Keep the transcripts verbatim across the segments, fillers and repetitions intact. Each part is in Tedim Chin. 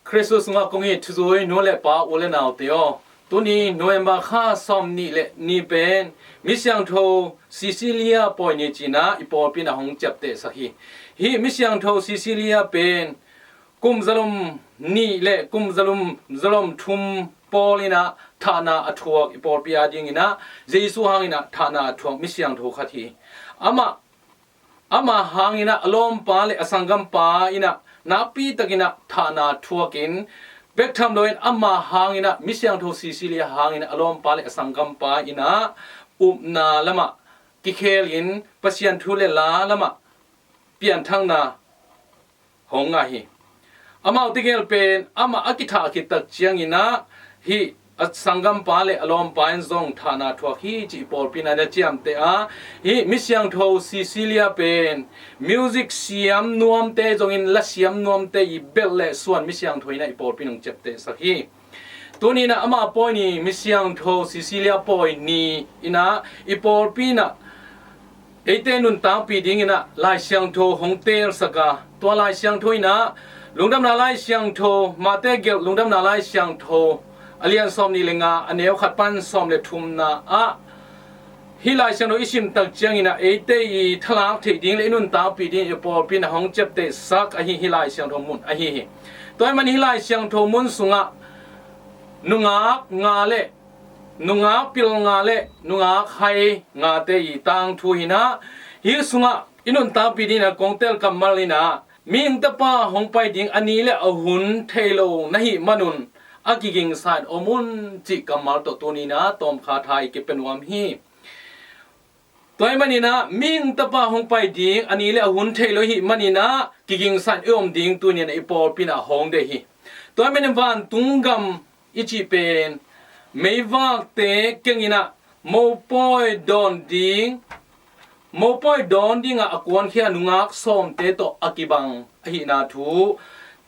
Khristu sungah kong it thuzui nu le pa, u le naute aw, tuni November kha sawm nih le ni pen Misiangtho Cecilia pawi ni ci-in ah i pawlpi in ah hong ciaptehsak hi. Hih Misiangtho Cecilia pen kum zalom nih le kum zalom, zalom thum pawl in ah thahna a thuak, i pawlpi ading in ah Jesu hang in ah thahna a thuak Misiangtho khat hi. Amah, amah hang in ah a lawmpa le a sanggampa in ah nakpi tak in ah thahna thuak in, bek tham lo in amah hang in ah Misiangtho Cecilia hang in ah a lawmpa le a sanggampa in ah upna lamah kikhel in Pasian thu le la lamah pianthakna hong ngah hi. Amaute gel pen amah a kithah khit tak ciang in ah hih a sanggampa le a lawmpa in zong thahna thuak hi cih i pawlpi in ah na ciamteh a, hih Misiangtho Cecilia pen music siam nuamte zong in, la siam nuamte i belh le suan Misiangtho in ah i pawlpi in hong ciaptehsak hi. Tuni in ah ama pawi ni, Misiangtho Cecilia pawi ni in ah i pawlpi in ah eite nuntakpih ding in ah Lai Siangtho hong telsak a, tua Lai Siangtho in ah Lungdamna Lai Siangtho, Mate gelh Lungdamna Lai Siangtho a lian sawm nih le nga, a neu khat pan sawm le thumna ah hih Lai Siangtho i sim tak ciang in ah eite i thalak theih ding le i nuntakpih ding i pawlpi in ah hong ciaptehsak ahi, hih Lai Siangtho mun ahi hi. Tua ahih manin hih Lai Siangtho mun sungah nungak nga le, nungak pil nga le nungak hai ngate i tangthu hi in ah, hih sungah i nuntakpih ding in ah kong tel kammal in ah, Mihing Tapa hong pai ding a ni le a hun thei lo na hih manun a kigingsa in om un cih kammal tawh tuni in ah tawmkhat tha i kipia nuam hi. Tua ahih manin ah Mihing Tapa hong pai ding a ni le a hun thei lo i hih manin ah kigingsa in i om ding tuni in ah i pawlpi in ah hong deih hi. Tua ahih manin vantung gam i cih pen meivakte keng in ah mopawi dawn ding, mopawi dawn ding ah a kuankhia nungak sawmte tawh a kibang ahihna thu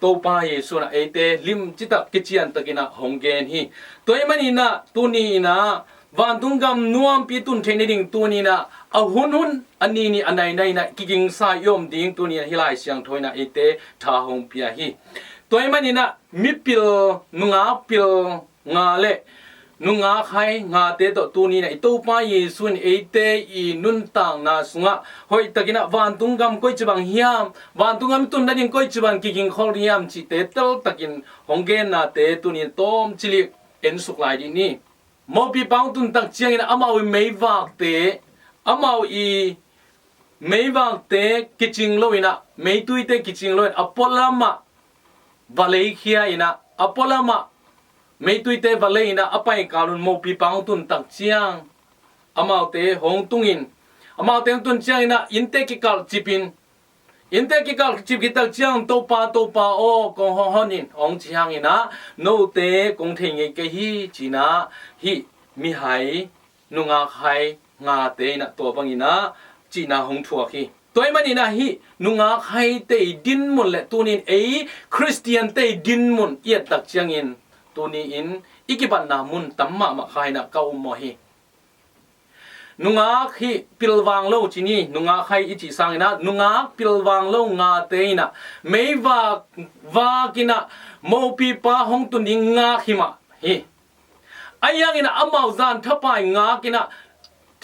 Topa Jesu in ah eite lim citak kician tak in ah hong gen hi. Tua ahih manin ah tuni in ah vantung gam nuampi tun theih nading tuni in ah a hun hun, a ni ni, a nai nai in ah kigingsa i om ding tuni in ah hih Lai Siangtho in ah eite tha hong pia hi. Tua ahih manin ah mipil, nungak pil nga le nungak hai ngate tawh tuni in ah i Topa Jesu in eite i nuntakna sungah hoih tak in ah vantung gam koici bang hiam, vantung gam tun nading koici bang kiging khol hiam cihte tel tak in hong gennate tuni in tawm cilik ensuk lai dih ni. Mopipa hong tun tak ciang in ah amau i meivakte, amau i meivakte kicing lo in ah, meituite kicing lo in a pualam ah va leikhia in ah, a pualam ah meituite va lei in ah a pai kal un mopipa hong tun tak ciang amaute hong tung in, amaute hong tun ciang in ah innte kikalh cip in, innte kikalh cip khit tak ciang, Topa, Topa aw, kong hong hon in, hong cih hang in ah note kong thei ngei kei hi ci in ah hih mihai, nungak hai ngate in ah tua bang in ah cihna hong thuak hi. Tua ahih manin ah hih nungak haite i dinmun le tuni in ei Khristiante i dinmun i et tak ciangin tuni in i kibatna mun tam mahmah kha in ah ka um mawh hi. Nungak hih pilvang lo ci ni, nungak hai i cih sang in ah nungak pilvang lo ngate in ah meivak vak in ah mopipa hong tun ding ngak hi mah hi. Ahi hangin ah amau zan thapai ngak in ah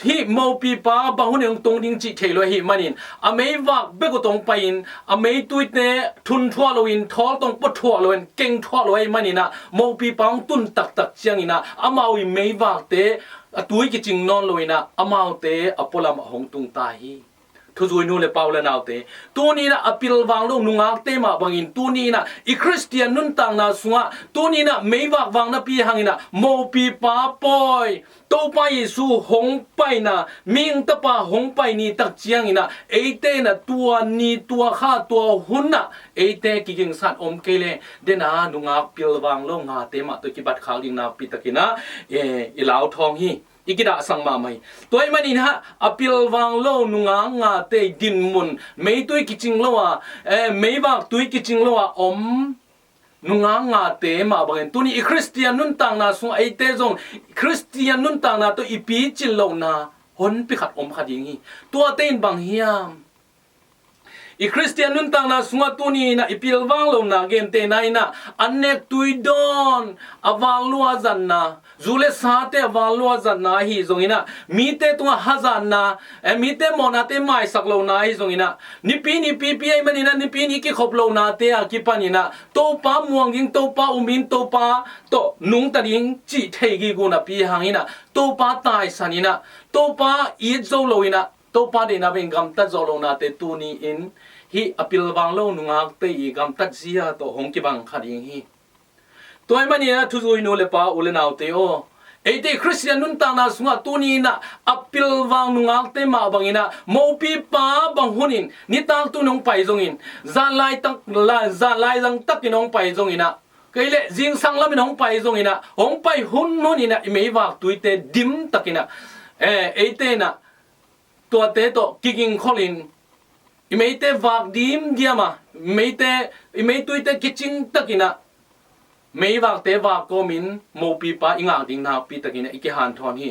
hih mopipa bang hun in hong tung ding cih thei lo ahih manin a meivak bek uh tawh hong pai in, a meituite thun thuah lo in, thawl tawh hong pua thuah lo in, keng thuah lo ahih manin ah mopipa hong tun taktak ciangin ah amau i meivakte a tui kicing nawn lo in ah amaute a pualam ah hong tung ta hi. Thuzui nu le pa, u le naute, tuni in ah a pilvang lo nungakte mah bangin tuni in ah i Khristian nuntakna sungah tuni in ah meivak vak napi hangin ah mopipa pawi, Topa Jesu hong paina, mihing tapa hong pai ni tak ciangin ah eite in ah tua ni, tua kha, tua hun ah eite kigingsa in om kei leh dena nungak pilvang lo ngate mah tawh i kibat khak ding nakpi takin ah, eh, i lauthawng hi. I kidahsak mahmah hi. Tua ahih manin ah a pilvang lo nungak ngate i dinmun, meitui kicing lo a, eh, meivak tui kicing lo a om nungak ngate mah bangin tuni i Khristian nuntakna sungah eite zong Khristian nuntakna tawh i picin lohna honpi khat om kha ding hi. Tuate in bang hiam? I Khristian nuntakna sungah tuni inah i pilvang lohna gentehna inah an nek tui dawn, a vak lua zatna, zu le sate a vak lua zatna ahi zonginah, mite tungah hazatna, eh, mite mawhnate maisak lohna ahi zonginah, nipi ni pipi ahih maninah nipi ni kikhop lohnate a kipaninah Topa muang ding, Topa um in, Topa tawh nungta ding cih thei gige napi hanginah Topa taisan inah, Topa it zo lo inah, Topa deihna bangin gamtat zawh lohnate tuni in hih a pilvang lo nungakte i gamtat zia tawh hong kibang kha ding hi. Tua ahih maninah thuzui nu le pa, u le naute aw, eite i Khristian nuntakna sungah tuni inah a pilvang nungakte mah banginah mopipa bang hunin nitak tun hong pai zongin, zan laitak, la-, zan laizang takin hong pai zonginah, kei leh zingsang lamin hong pai zonginah, hong pai hunhuninah i meivak tuite dimtakinah, eh, eite inah tuate tawh kigingkholin, i meite vak dimdiama, meite, i meituite kicingtakinah meivakte vak kawmin mopipa i ngak ding nakpitakinah i kihanthawn hi.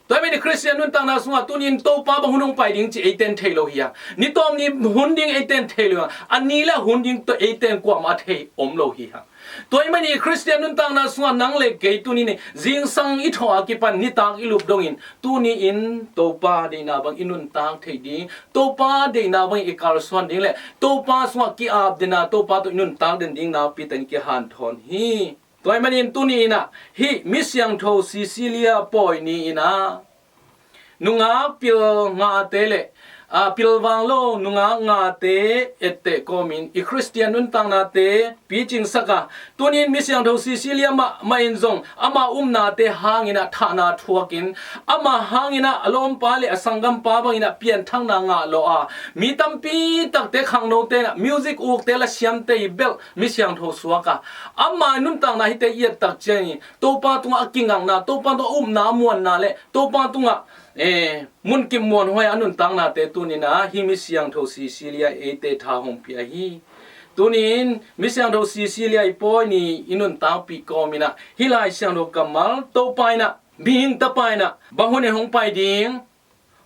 Tua ahih manin i Khristian nuntakna sungah tuni in Topa bang hun hong pai ding cih eiten thei lo hi hang. Ni tawm ni hun ding eiten thei lo hi hang. A ni le a hun ding tawh eiten kuamah a thei om lo hi hang. Tua ahih manin i Khristian nuntakna sungah nang le kei tuni in zingsang i thawh a kipan nitak i lup dongin tuni in Topa deihna bang i nuntak thei ding, Topa deihna bang i kalsuan ding le Topa sungah ki-ap den a, Topa tawh i nuntak den ding nakpitakin kihanthawn hi. Tua ahih manin tuni inah hih mi siangtho Cecilia pawi ni inah nungak pil ngate le, a, pilvang lo nungak ngate etteh kawmin i Khristian nuntaknate picingsak a, tuni in mi siangtho Cecilia mah, mah in zong ama upnate hanginah thahna thuakin, ama hanginah a lawmpa le a sanggampa banginah pianthakna ngah lawh a, mi tampi takte, khangnote inah music ukte, lasiamte i belh mi siangtho suak a, ama nuntakna hihte i et tak ciangin Topa tungah a kingakna, Topa tungah a upna, a muanna le Topa tungah, eh, munkip muanhuai a nuntaknate tuni inah hih mi siangtho Cecilia eite tha hong pia hi. Tuni in mi siangtho Cecilia i pawi ni i nuntakpih kawminah hih Lai Siangtho kammal, Topa inah, mihing Tapa inah bang hunin hong pai ding,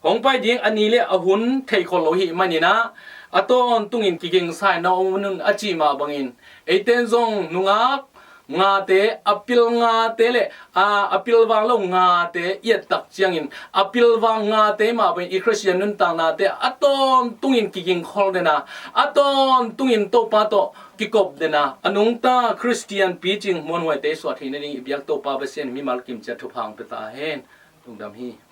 hong pai ding a ni le a hun theikhol lo ahih maninah a tawntungin kigingsa in na om un a cih mah bangin, eiten zong nungak ngate, a pil ngate le, a, a pilvang lo ngate i et tak ciangin a pilvang ngate mah bangin i Khristian nuntaknate a tawntungin kigingkhol den a, a tawntungin Topa tawh kikop den a, a nungta Khristian picing muanhuaite suah theih nading i biak Topa Pasian mimal kimciat thupha hong pia ta hen. Lungdam hi.